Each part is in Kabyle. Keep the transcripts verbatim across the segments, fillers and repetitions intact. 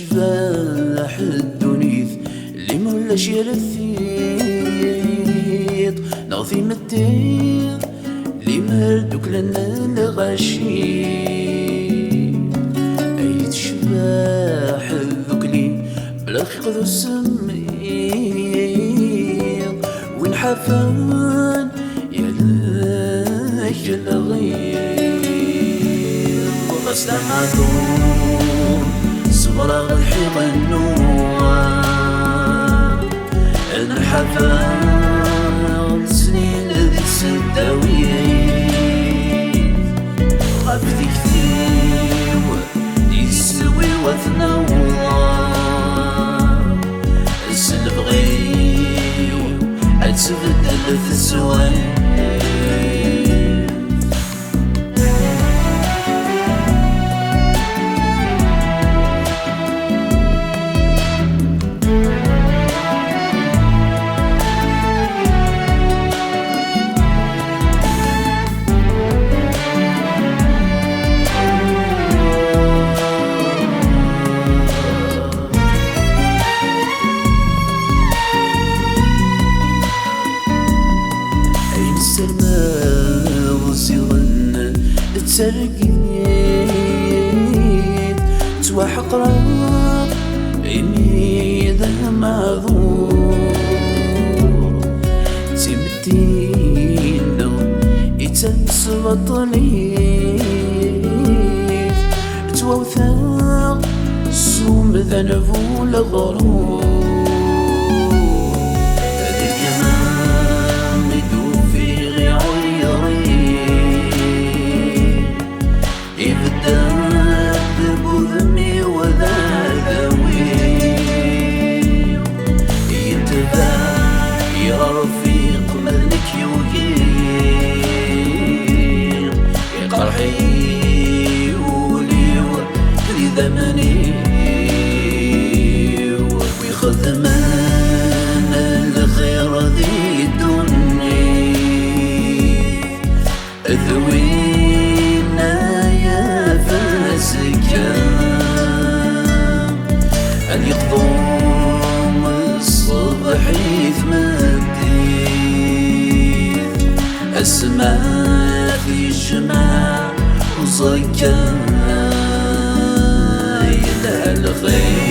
Tecbeḥ ddunit, limer ulac yir tiṭ neɣ timetti, limer duklen lɣaci. Ay tecbeḥ dukli, bla lxiq d usemmiḍ, win ḥafen yal-ak lɣiḍ. Ɣas d amaḍun, ṣebreɣ lḥiḍ-nnuɣ, ad nḥafer snin di tseddawin. Ɣef tikti-w, iswi-w ad t-naweḍ, s lebɣi-w ad tbeddel teswiɛt. Ayen ssermeɣ ziɣen d targit, ttwaḥeqreɣ imi d amaɛduṛ. D timetti-nneɣ i tt-tesbaṭlit, ttwawteɣ s umdan bu leɣrur. Deg-m i d-ufiɣ iɛuyeṛ-iw, ibedden deg wudem-iw d adaw-iw. Yetbeɛ, yerfiq ma d nekk yugi, iqerḥ-iyi wul-iw d idammen-iw. Wi xedmen lxir di ddunit, d winna yaf azekka, ad yeqḍu ṣṣbeḥ i tmeddit, asma tijmeɛ uẓekka yelha lxir.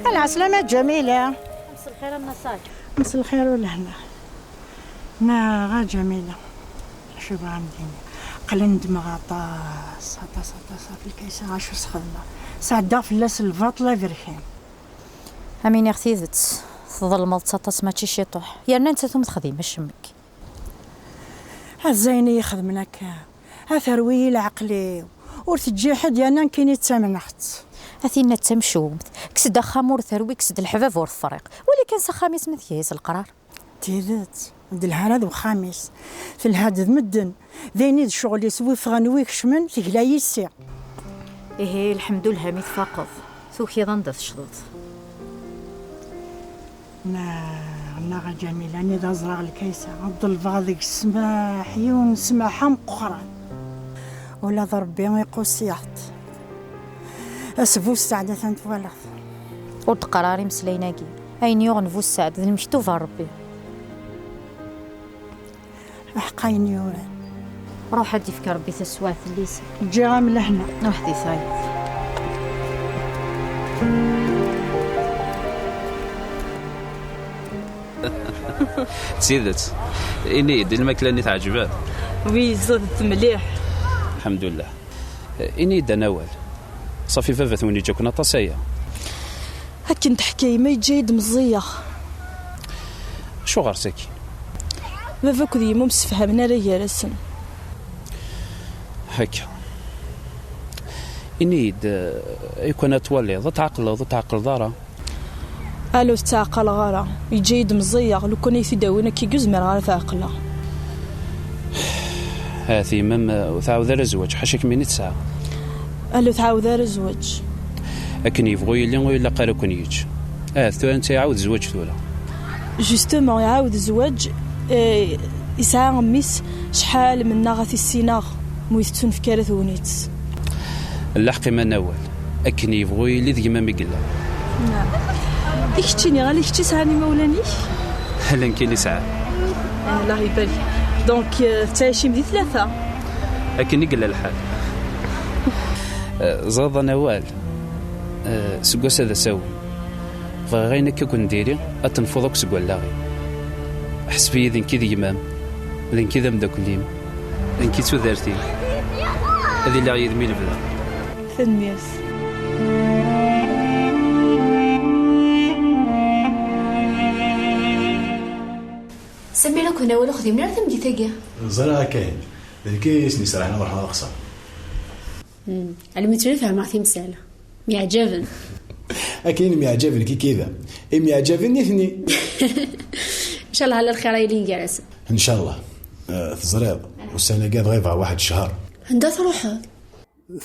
Ɛelɛeslama a Ǧamila. Mselxir a Nna Ṣaḥ. Mselxir u lehna. Neɣ a Ǧamila, acu bɣa m-d-iniɣ? Aql-i nedmeɣ aṭas, aṭas, aṭas ɣef Lkaysa, acu s-xedmeɣ? Sɛeddaɣ fell-as lbaṭel aberkan. Am iniɣ tidet, tḍelmeḍ-tt aṭas, mačči ciṭuḥ. Yerna nettat ur m-texdim acemmek. Azayen i yi-xedmen akka, a terwi-yi leɛqel-iw. Ur teǧǧi ḥedd, yerna nekkini ttamneɣ-tt. A tinna d tamcumt, kkes-d axxam ur terwi, kkes-d leḥbab ur tefriq. Wali kan s axxam-is ma tga-yas leqrar. D tidet, ur d-telha ara d wexxam-is. Telha-d d medden. D ayen i d ccɣel-is, wi ffɣen, wi kecmen, tegla yis-i. Ihi, lḥemdullah mi tfaqeḍ. Tukiḍ anda tecḍeḍ. Neɣ, neɣ a Ǧamila, anida ẓriɣ Lkaysa, ḍelbeɣ deg-s ssmaḥ, yiwen ssmaḥ ameqqran. Ula d Ṛebbi iquṣṣ-yaɣ-d. Ass bu sseɛd atan twalaḍ. Ur d-qqar ara imeslayen-agi. Ayen yuɣen bu sseɛd d lmektub n Ṛebbi. Aḥeqq ayen yuran. Ruḥ ad d-ifk Ṛebbi taswiɛt n liser. Ǧǧiɣ-am lehna. Ruḥ di tayeḍ. D tidet. Ini-yi-d, lmakla-nni teɛǧeb-ak? Wi, ẓidet mliḥ. Lḥemdullah. Ini-yi-d anawal. Ṣafi baba-twen yeǧǧa-ken aṭas aya. Akken teḥka yemma, yeǧǧa-yi-d meẓẓiyeɣ. Acuɣer sakkin? Baba akked yemma ur msefhamen ara gar-asen. Akka. Ini-yi-d, eh, akken ad twaliḍ, ad tɛeqleḍ, ur tɛeqleḍ ara. Ala, ur tettɛaqaleɣ ara. Yeǧǧa-yi-d meẓẓiyeɣ, lukan ay t-id-awin akka i ur zmireɣ ara ad t-ɛeqleɣ. Ahat yemma-m, eh, ur tɛawed ara zzwaǧ, ḥaca kemmini tesɛa. Ala, ur tɛawed ara zzwaǧ. Akken yebɣu yili, ur ilaq ara ad ken-yeǧǧ. Ahat tura netta iɛawed zzwaǧ tura. Justement, iɛawed zzwaǧ, eh, yesɛa mmi-s, acḥal mennaɣ ad t-issineɣ, mu yettunefk ara tegnit. Lḥeqq iman awal, akken yebɣu yili d gma-m i yella. I keččini, ala kečč i sɛan imawlan-ik? Ala nekkini sɛan. Allah ibarek. Donc, eh, tettɛicim di tlata? Akken i yella lḥal. Eh, ẓriḍ a Nawal, eh, seg wass-a d asawen. Bɣiɣ ayen akka ken-diri, ad tenfuḍ akk seg wallaɣ-iw. Ḥseb-iyi d nekk i d gma-m, d nekk i d ameddakel-im, d nekk i d tudert-im. Ad iliɣ yid-m i lebda. Tanemmirt. Samir akked Nawal ur xdimen ara tameddit-agi. Ẓriɣ akka. D nekk i sen-yesraḥen ad ruḥen ad xṣen. Hmm. Almi tura fehmeɣ timsal. Myeɛjaben. Akken i myeɛjaben kikida, i myeɛjaben nitni. Ncallah ala lxir ay yilin gar-asen. Ncallah. Eh, teẓriḍ, ussan-agi ad ɣibeɣ waḥed ccher. Anda truḥeḍ?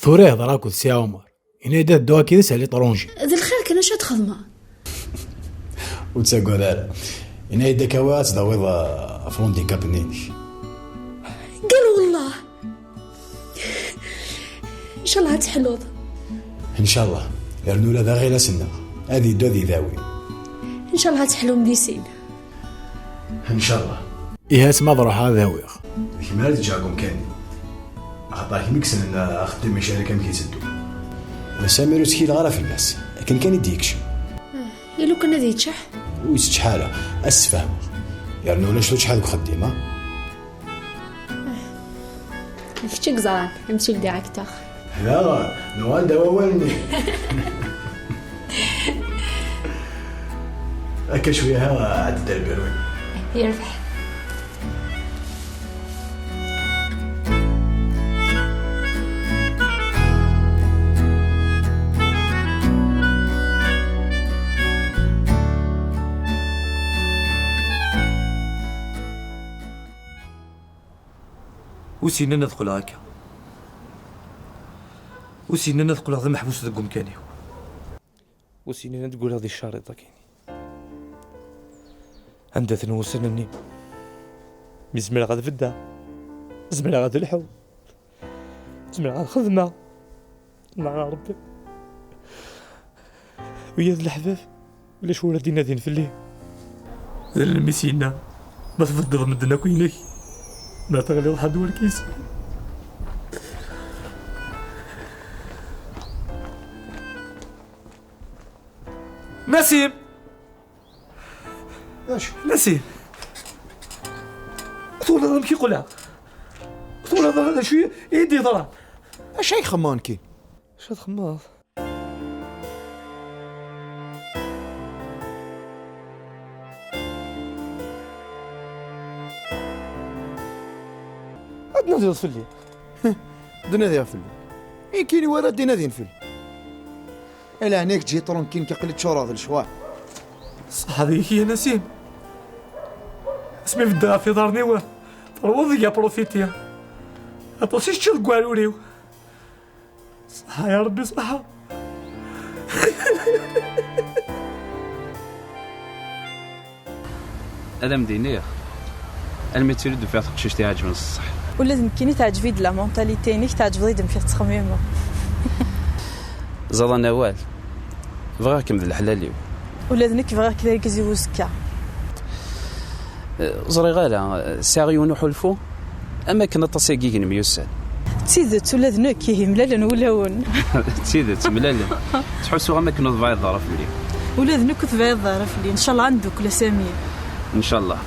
Tura ihḍer akked Si Ɛumar. Yenna-yi-d ad dduɣ akkid-s ar l'étranger. D lxir kan, acu ad txedmeḍ? Ur ttagad ara. Yenna-yi-d akka ad tdawiḍ, eh, ɣef l'handicap-nni-inek. Qal wellah. Ncallah ad teḥluḍ. Ncallah. Yernu ula d aɣilas-nneɣ ad yeddu ad idawi. Ncallah ad teḥlum di sin. Ncallah. Ihi asma ad ruḥeɣ ad awiɣ. D kemm ara teǧǧeɣ deg umkan-nni. Axaṭer kemm i yessnen axeddim icarek amek itteddu. D Samir ur ttkileɣ ara fell-as. Akken kan i d-yekcem. I lukan ad yeččeḥ? Ur yeččeḥ ara. Ad s-sfehmeɣ. Yernu ulac tučḥa deg uxeddim, ha? D kečč i yeẓran, amcil directeur. Daɣen, nuɣal-d awal-nni. Akka cwiya, ha, ɛeddi-d ar lbiru-nni. Yerbeḥ. Ur s-yennan ad qqleɣ akka. Ur s-yennan ad qqleɣ d ameḥbus deg umkan-iw. Ur s-yennan ad ggulleɣ di ccer iḍ-agi. Anda-ten wussan-nni? Mi zemreɣ ad beddeɣ, zemreɣ ad lḥuɣ, zemreɣ ad xedmeɣ. Neɣ a Ṛebbi. Wiyaḍ leḥbab, ulac ur ad d-inadin fell-i. D allen mi s-yenna, ma tbeddeḍ medden akk inek, ma teɣliḍ ḥedd ur k-yessin. Nasim! Acu? Nasim! Twalaḍ amek i qqleɣ? Twalaḍ d acu i, i d-yeḍran? Acu ay xemmren kin? Acu txemmreḍ? Ad d-nadiḍ fell-i. D-nadiɣ fell-i. Ikini wara d-inadin fell-i. Ala ɛni kečči ṭrunkin kaqli tčureḍ lecɣal. Ṣṣeḥ deg-k ya Nasim. Asmi beddeɣ ɣef iḍarren-iw, terwuḍ deg aprofiti. Aṭas i teččiḍ deg uɛrur-iw. Ṣṣeḥ ya Rebbi, ṣṣeḥ. Ad am-d-iniɣ, almi d tili d-ufiɣ taqcict iɛeǧben s ṣṣeḥ. Ula d nekkini teɛǧeb-iyi-d la mentalité-inek, teɛǧbeḍ-iyi-d amek i tettxemmimeḍ. Ẓaḍan awal, bɣiɣ-kem d leḥlal-iw. Ula d nekk bɣiɣ-k d argaz-iw uzekka. Eh, ur ẓriɣ ara, eh, sɛiɣ yiwen uḥulfu, am akken aṭas-agi i nemyussan. D tidet, ula d nekk, ihi mlalen wulawen. D tidet, mlalen. Ttḥussuɣ am akken ur tebɛiḍeḍ ara fell-i. Ula d nekk ur tebɛiḍeḍ ara fell-i. Ncallah ad ndukkel a Sami. Ncallah.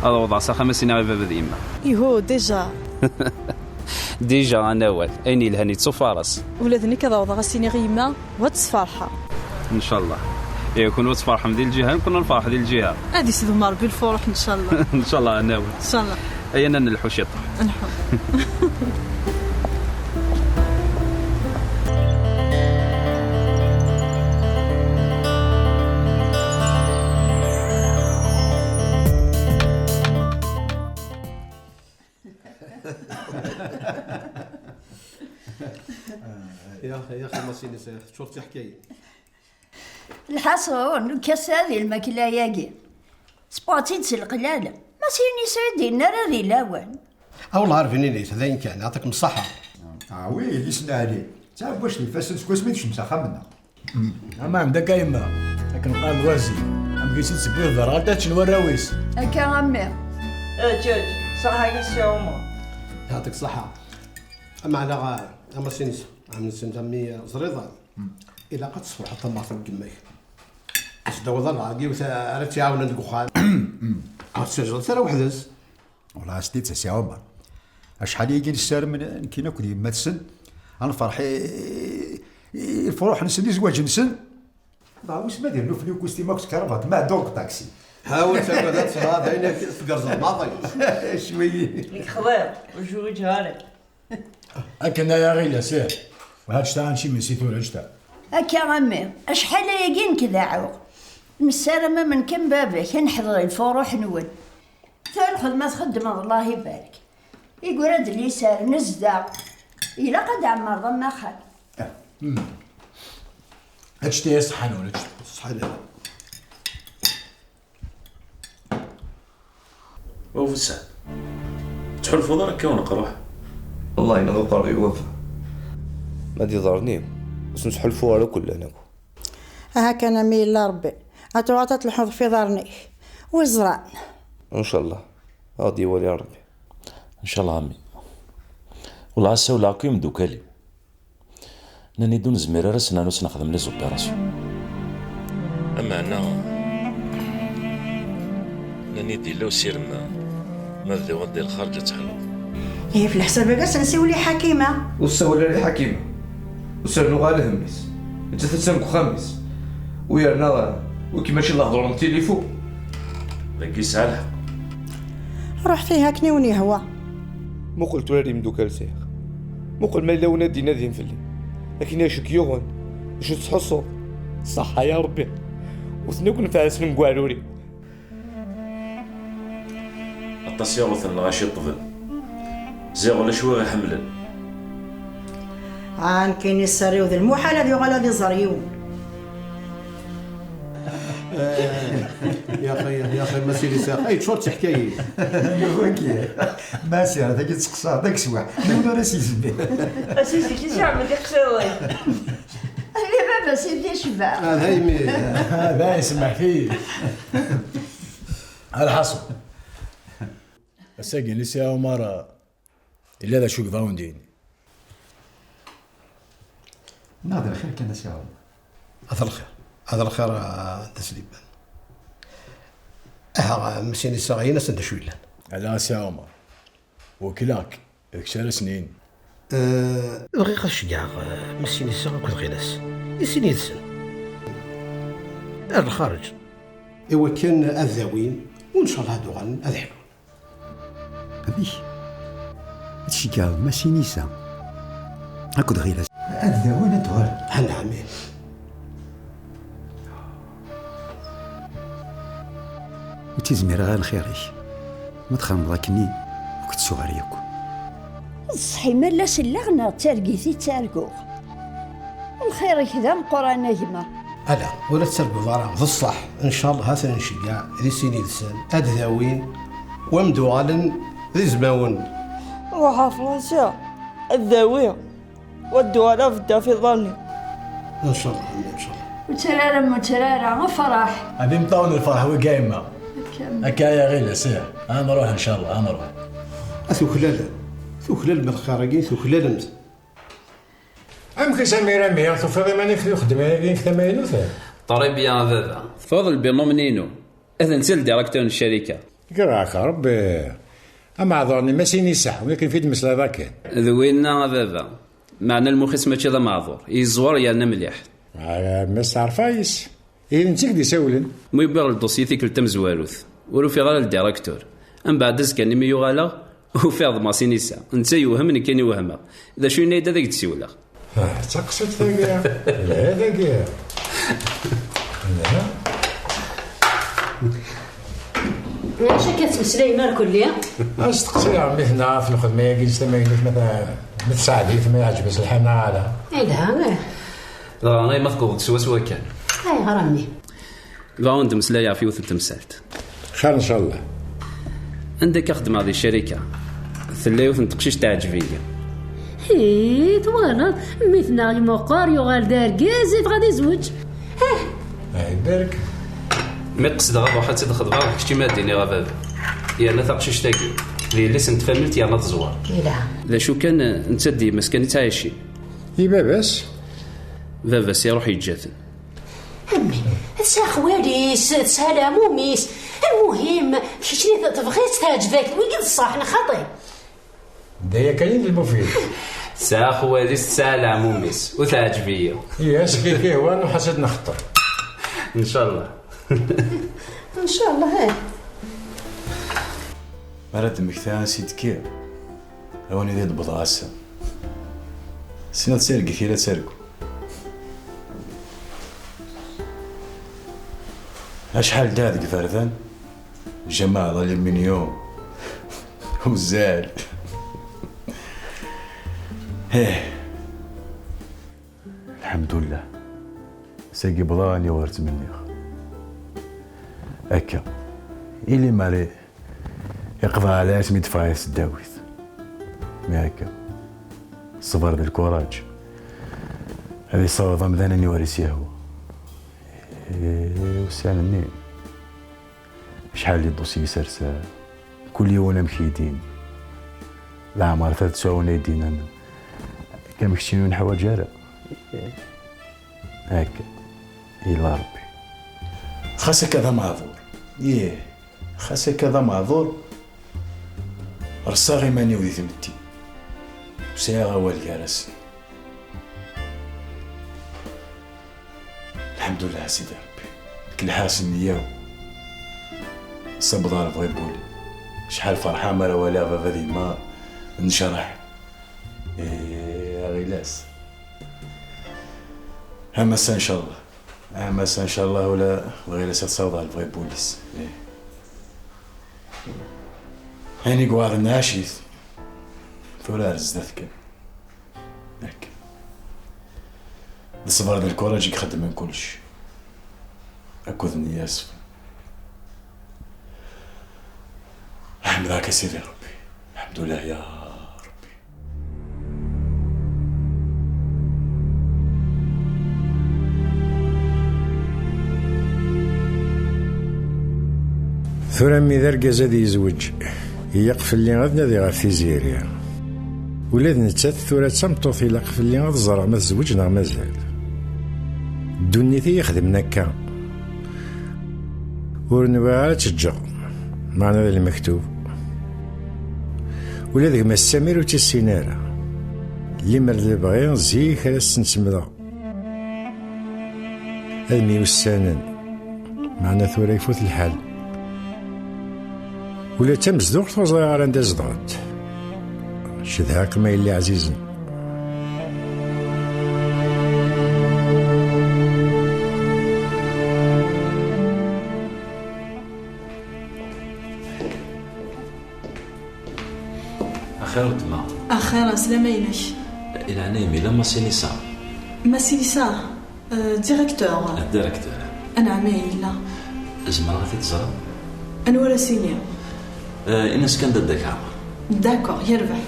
Ad awḍeɣ s axxam ad s-iniɣ i baba d yemma. Iho, déjà. Déjà, a Nawal, ayen yelhan yettufaṛas. Ula d nekk ad awḍeɣ ad s-iniɣ i yemma, wa tesferḥeɣ. Ncallah. Ihi, kunwi ad tferḥem di lǧiha, nekkni ad nferḥ di lǧiha. Ad isdum Ṛebbi lfuṛuḥ, ncallah. Ncallah, a Nawal. Ncallah. Aya ad nelḥu ciṭuḥ. Nḥu. Ya axi, ya axi, Masinisa, teččur d tiḥkayin. Lḥaṣun, ukasa di lmakla-agi. Sbuɣ-tt-id s leqlal. Masinisa ur d-yenni ara di lawan. A wellah ar bnin-is, d ayen kan, yeɛṭikem ṣṣeḥḥa. Ah oui, yelli-s n Ɛli. D taɛebbuct n ifassen seg wasmi d-tecmet axxam-nneɣ. Ama ɛemda akka yemma, akken qqaren wazi, amek i s-id-tewwiḍ d rɣal ad ččen warraw-is. Akka a mmi. Eǧǧ, eǧǧ, ṣaḥa-yi si Ɛumer. Yeɛṭik ṣṣeḥḥa. Ameɛna, a Masinisa, ɛemsen d a mmi ẓriḍan. Ilaq ad tesferḥeḍ tamart n yemma-k. Ad s-d-tawiḍ alɣa n yiwet ara tt-iɛawnen deg uxxam. Ur tettazdeḍ ara weḥd-s. Wala s tidet a Si Ɛumer. Acḥal-agi nessarem n-, nekkini akked yemma-tsen, ad nferḥ i, i, i lefruḥ-nsen, i zzwaǧ-nsen. Dɣa wissen ma d-yernu fell-i ukustimak s kravat, ma ɛedduɣ deg ṭaksi. Ḥawel tagad ad tesɛa d ayen tgerrzeḍ maḍi. Cwiyi. Nekk xḍiɣ, ur zwiǧeɣ ara. Akken ay aɣilas, ih. Anect-a, anect-a, akka a mmi, acḥal ayagi nekk d aɛuɣ. Nessaram am nekk am baba-k ad neḥḍer i lfuruḥ-nwen. Tura lxedma txeddmeḍ, Allah ibarek. Iggra-d liser, nezdeɣ. Ilaq ad ɛemmreḍ am axxam. Ečč-it-aya ṣṣeḥḥa-nwen, ečč-it. Ṣṣeḥḥa-nwen. Wa Busaɛd, ur tettḥulfuḍ ara akka i uneqruḥ? Wallahi neɣ uqerruy waffa. Ma d iḍarren-iw, ur sen-ttḥulfuɣ ara akk llan akk. Aha kan a mmi yella Rebbi, ad tuɣaleḍ ad tleḥḥuḍ ɣef iḍarren-ik. Wi ẓran? Ncallah, ad ɣ-d-iwali Rebbi. Ncallah a mmi. Wellah ad sawleɣ akk i imeddukal-iw. Nnan-iyi-d ur nezmir ara ad s-nernu ad s-nexdem les opérations. Ameɛna, nnan-iyi-d yella usirem, ma bdiɣ ad d-i lxerǧ ad teḥluḍ. Ihi f leḥsab-agi ad s-nsiwel i Ḥakima. Ur ssawal ara i Ḥakima. Ur s-rennuɣ ara lhemm-is. Nettat attan deg uxxam-is. U yerna, wi-k mačči d ahdur n tilifu. Dagi yesɛa lḥeqq. Ruḥet ihi akken i wen-yehwa. Muqel tura ar imeddukal sɛiɣ. Muqel ma yella win ad d-inadin fell-i. Akken i acu k-yuɣen? D acu tettḥussuḍ? Ṣṣeḥḥa ya Rebbi. Ur ten-akk nefɛen deg uɛrur-iw. Aṭas i ɣuten lɣaci ṭṭben. Ziɣ ulac wi ɣ-iḥemmlen. Ah, nekkini sser-iw d lmuḥal ad yuɣal ad iẓer yiwen. Eh, ya xi, ya xi, Masinisa, ay, teččur d tiḥkayin. Wagi, Masi, tagi tettqeṣṣer, d ageswaḥ. Yiwen ur as-yezmir. Asisi, ki si Ɛmed iqsiḍen. Ala baba, sidi yecbeḥ. Ah, d aymi. Ah, d ay, semmeḥ-iyi. Alḥaṣun. Ass-agi, Lisiya Umar, yella d acu yebɣa wen-d-yini. Neɣ d lxir kan a Si Ɛumar. Ad lxir. Ad lxir, a Dda Sliman. Aha, Masinisa, ini-asen d acu yellan. Ala a Si Ɛumar. Wekkleɣ-k. D kečč ara sen-yini. Eh, bɣiɣ ad ceggɛeɣ, eh, Masinisa akked Ɣilas. I sin yid-sen. Ar lxareǧ. Iwakken ad dawin, u ncallah ad uɣalen ad ḥlun. Amek? Ad tceggɛeḍ Masinisa akked Ɣilas? Ad dawin ad d-uɣalen. Anɛam. Ur tt-izmireɣ ara lxir-ik. Ma txedmeḍ akkenni, ur k-ttuɣ ara yakk. D ṣṣeḥ, imalas lliɣ neɣ d targit i ttarguɣ? Lxir-ik d ameqqran a gma. Ala, ur la tettarguḍ ara, d ṣṣeḥ. Ncallah ad ten-nceggeɛ di sin yid-sen, ad dawin, u ad d-uɣalen d izmawen. Ruḥ a Fransa, ad dawiɣ. Wa ddu ara bedda fi ḍanni. Ncallah, ncallah. Ur ttararem, ur ttarara, afraḥ. Ad imeṭṭawen lferḥ wigi a yemma. Akka. Akka ay aɣilas, ih. Ad nruḥ ncallah, ad nruḥ. A tuklalem. Tuklalem lxir-agi, tuklalem-t. Amek i Samir a mmi, tufiḍ iman-ik di uxeddim-agi tamaynut? Très bien a baba. Tfeḍ lbinum-nni-inu. Ad ntel directeur n ccarika. Greɣ-ak Rebbi. Ameɛḍur-nni Masinisa, win akken i d-meslayeḍ akken. D winna a baba. Meɛna lmux-is mačči d ameɛḍur. Yeẓwer yerna mliḥ. Ah, Mister Fayes. Ihi d netta i k-d-isawlen. Mi wwiɣ ldusyi tikkelt tamezwarut, ur ufiɣ ara ldirektur. Mbeɛd azekka-nni mi uɣaleɣ, ufiɣ-d Masinisa. Netta yewhem, nekkini wehmeɣ. D acu yenna-yi-d ad ak-d-siwleɣ. Ah, d taqsiṭ tagi. Lha tagi. Lha. Acu akka tettmeslayem ar kulli? Asteqsi a ɛemmi-tneɣ ɣef lxedma-agi-ines tamaynut, ma ta-, Ma tsaɛdit, ma yeɛǧeb-as lḥal neɣ ala. Yelha, ih. Dɣa ay ma tewweḍ-d swaswa kan. Ayɣer a mmi? Dɣa ur d-mmeslay ɣef yiwet n temsalt. Xir, ncallah. Anda akka xeddmeɣ di ccarika, tella yiwet n teqcict teɛǧeb-iyi. Hi, twalaḍ, mmi-tneɣ yemmuqer, yuɣal d argaz, yebɣa ad izweǧ. Ah. Ah, ibarek. Mi qesdeɣ ad ruḥ ad tt-id-xeḍbeɣ, d kečč i m-ad d-iniɣ a baba. Yerna taqcict-agi, d yelli-s n tfamilt yerna teẓwer. Yelha. D acu kan, netta d yemma-s kan i ttɛicin. I baba-s? Baba-s iruḥ yeǧǧa-ten. A mmi, tesɛa xwali-s, tesɛa leɛmum-is. Lmuhim, keččini t-, tebɣiḍ-tt, teɛǧeb-ak, wigi d ṣṣeḥ, neɣ xaṭi? D aya kan i d lmufid. Tesɛa xwali-s, tesɛa leɛmum-is, ur teɛǧeb-iyi. Yes, kif ihwa, nruḥ ad nxeṭṭer. Ncallah. Ncallah, eh. Mi ara d-mmektiɣ ansi d-kkiɣ, awen i d-wwḍeɣ ass-a. Ssneɣ d targit i la ttargu. Acḥal da deg iberdan, jamaɛ d aluminium, uzzal. Ih. Lḥemdullah. Sagi bḍan yuɣ ur ttmenniɣ. Akka. Ili mari iqḍeɛ ɛla asmi d-teffeɣ i tesdawit. Mi akka. Ṣṣber d lkuraǧ. Ad yessaweḍ amdan anwa ara s-yehwa. Eh, ussan-nni. Acḥal n iḍusi i serseɣ. Kul yiwen amek i d-yenna. Leɛmer ta d sɛun ay d-yennan. Akka am keččini ur neḥwaǧ ara. Akka. Yella Rebbi. Xas akka d ameɛḍur. Ih. Xas akka d ameɛḍur, reṣṣaɣ iman-iw di tmetti. Ur sɛiɣ awal gar-asen. Lḥemdullah a Sidi Rebbi. Deg lḥers n nneyya-w. Ass-a wwḍeɣ ɣer lbɣi n wul-iw. Acḥal ferḥeɣ mi ara waliɣ baba d yemma necreḥ. Ih, aɣilas. Am ass-a, ncallah. Am ass-a, ncallah, ula bɣiɣ ad s-ssawḍeɣ lebɣi n wul-is. Ih. Ayen i iweɛden nɛac-it. Tura ar zdat kan. Akka. D ṣṣber d lkuraǧ i ixeddmen kullec. Akked nneyya ṣṣfa. Ḥemdeɣ-k a Sidi Rebbi. Lḥemdullah ya Rebbi. Tura mmi d argaz ad yezweǧ, ilaq fell-i ad nadiɣ ɣef tiziri. Ula d nettat tura d tameṭṭut, ilaq fell-i ad ẓreɣ ma tezweǧ neɣ mazal. Ddunit i yi-xedmen akka. Ur nwiɣ ara ad tt-ǧǧeɣ, meɛna d lmektub. Ula d gma-s Samir ur tt-issin ara. Limer d lebɣi, zik ara s-tt-semdeɣ. Ad myussanen, meɛna tura ifut lḥal. Ula d tamezduɣt ur ẓriɣ ara anda zedɣent. Cedhaɣ-kem a yelli ɛzizen. Axir weltma. Axir, slama-inek. I leɛnaya-m, yella Masinisa? Masinisa, euh, directeur. Ah, directeur. Anɛam, ihi yella. Zemreɣ ad t-id-ẓreɣ? Anwa ara s-iniɣ? Euh, ini-as kan d Dda Kaɛmer. D'accord, yerbeḥ.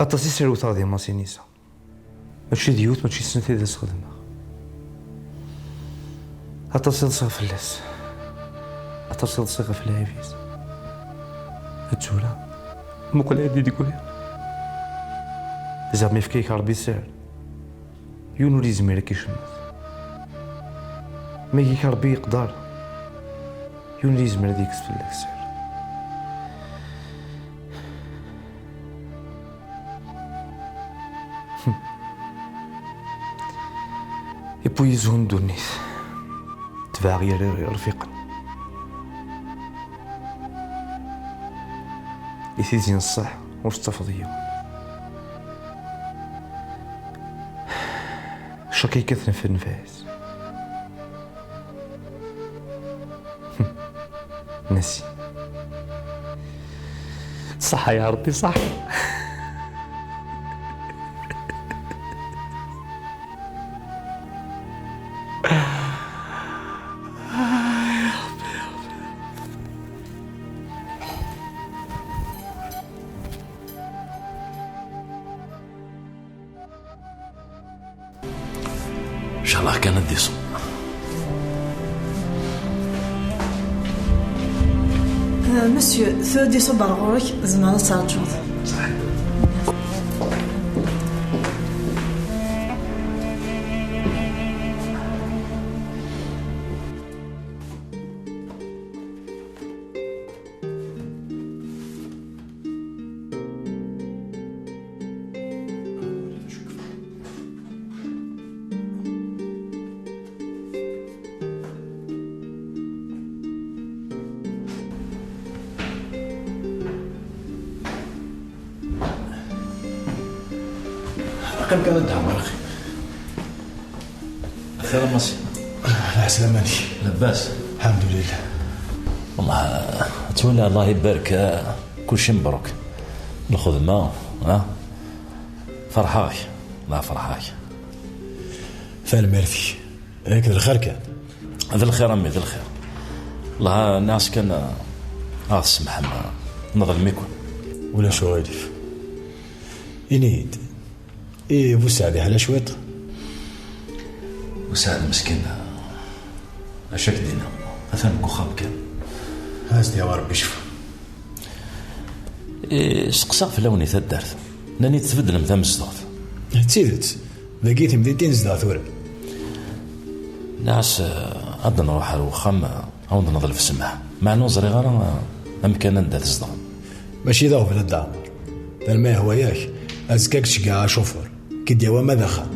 Aṭas i srewteɣ di Masinisa. Mačči d yiwet, mačči d snat i d as-xedmeɣ. Aṭas i ḍsiɣ fell-as. Aṭas i ḍsiɣ ɣef lɛib-is. D tura, muqel ayen i d-wwiɣ. Zeɛma yefka-yak Ṛebbi sser. Yiwen ur yezmir ad k-icemmet. Ma yek Ṛebbi yeqder, yiwen ur yezmir ad yekkes fell-ak sser. Iwwi-yi zzhu n ddunit, tebɛeɣ yir irfiqen. I tizi n ṣṣeḥ ur tettafeḍ yiwen. Cakk yekkat nefnef-as. Nasi. Ṣaḥa ya Ṛebbi, ṣaḥa. Ncallah kan ad d-iṣubb. Euh, monsieur, tura ad d-iṣubb ar ɣur-k, tzemreḍ ad terǧuḍ. Qqim kan a Dda Ɛmer, qqim. Xir a Massi. Lɛeslama-nnek. Labas. Lḥemdulillah. Wellah, ttwaliɣ Allah ibarek, kulci mebruk. Lxedma, ha? Ferḥeɣ-ak. Allah ferḥeɣ-ak. Tanemmirt-ik. Yak d lxir kan. D lxir a mmi, d lxir. Allah, nniɣ-as kan, a ɣ-tsemḥem, neḍlem-iken. Ulac uɣilif. Ini-yi-d, i Busaɛd iḥla cwiṭ? Busaɛd meskin, acu ak-d-iniɣ, atan deg uxxam kan. Ad as-d-yawi Rebbi ccfa. Eh, steqsaɣ fell-awen i taddart. Nnan-iyi-d tbeddlem tamezduɣt. D tidet. Dagi i temdint i nezdeɣ tura. Nniɣ-as, eh, ad nruḥ ar wexxam, eh, ad wen-d-neḍleb ssmaḥ. Meɛna ur ẓriɣ ara, eh, amkan anda tzedɣem. Mačči d aɣbel a Dda Ɛmer. Alma yehwa-yak, azekka ad k-ceggɛeɣ acufur. K-id-yawi ama d axxam.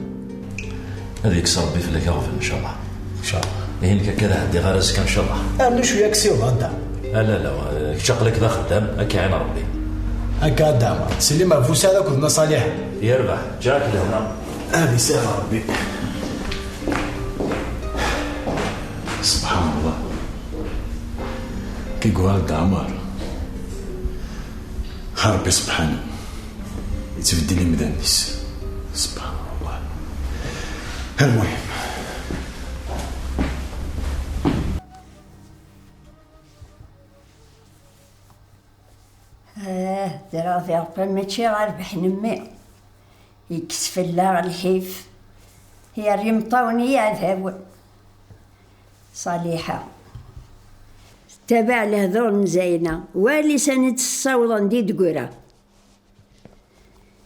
Ad yekkes Rebbi fell-ak aɣbel, ncallah. Ncallah. Ihi nekk akka ad ɛeddiɣ ar azekka, ncallah. Rnu cwiya aksiḍ, a Dda. Ala, ala, kečč aql-ak d axeddam, ad k-iɛin Rebbi. Akka a Dda Ɛmer. Slim ɣef Busaɛd akked Nna Ṣaliḥa. Yerbeḥ, ǧǧiɣ-ak lehna. Ad isahel Rebbi. Subḥan Allah. Ki yuɣal Dda Ɛmer. Rebbi subḥanu yettbeddil imdanen-is. Subḥan Allah. Almuhim. Ah, ddreɣ di Ṛebbi, mačči ɣer rrbeḥ n mmi. Yekkes fell-aɣ lḥif, yerra imeṭṭawen i yiɛdawen. Ṣaliḥa tettabaɛ lehdur n Zayna, wali sani tt-ssawḍen di deggra.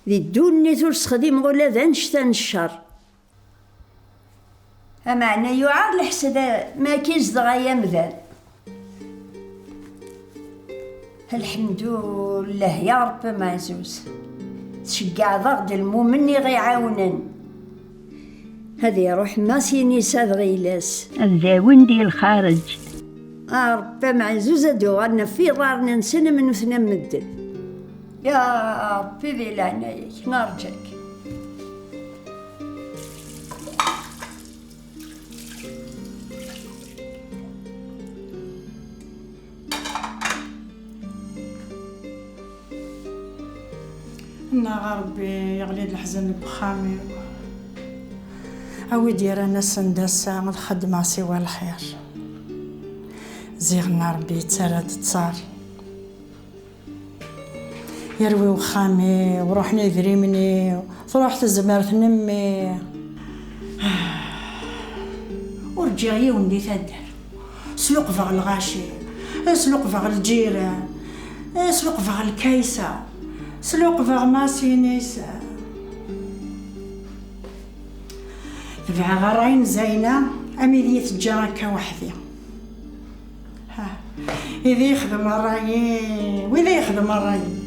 Di ddunit ur sexdimeɣ ula d annect-a n ccer. Ameɛna yuɛer leḥsed ma akka i zedɣeɣ ay amdan. Lḥemdullah ya Ṛebbi ameɛzuz, tceggɛeḍ-aɣ-d lmumen i ɣ-iɛawnen. Ad iṛuḥ Masinisa d Ɣilas. Ad d-awin di lxareǧ. A Ṛebbi ameɛzuz, ad d-uɣalen ɣef iḍarren-nsen am nutni am medden. Ya Ṛebbi, di leɛnaya-k, nerǧa-k. Nnaɣ a Ṛebbi, yeɣli-d leḥzen deg uxxam-iw. A wi d-yerran ass-n d ass-a ad xeddmeɣ siwa lxir. Ziɣen Ṛebbi yettarra-d ttar. Yerwi uxxam-iw, ruḥen idrimen-iw, truḥ tezmert n mmi. Ur ǧǧiɣ yiwen di taddart. Sluqbeɣ lɣaci, sluqbeɣ lǧiran, sluqbeɣ lkaysa, sluqbeɣ Masinisa. Tebɛeɣ ṛṛay n Zayna, ami d iyi-teǧǧa akka weḥd-i. Ha, i d yexdem ṛṛay-iw, i d yexdem ṛṛay-iw.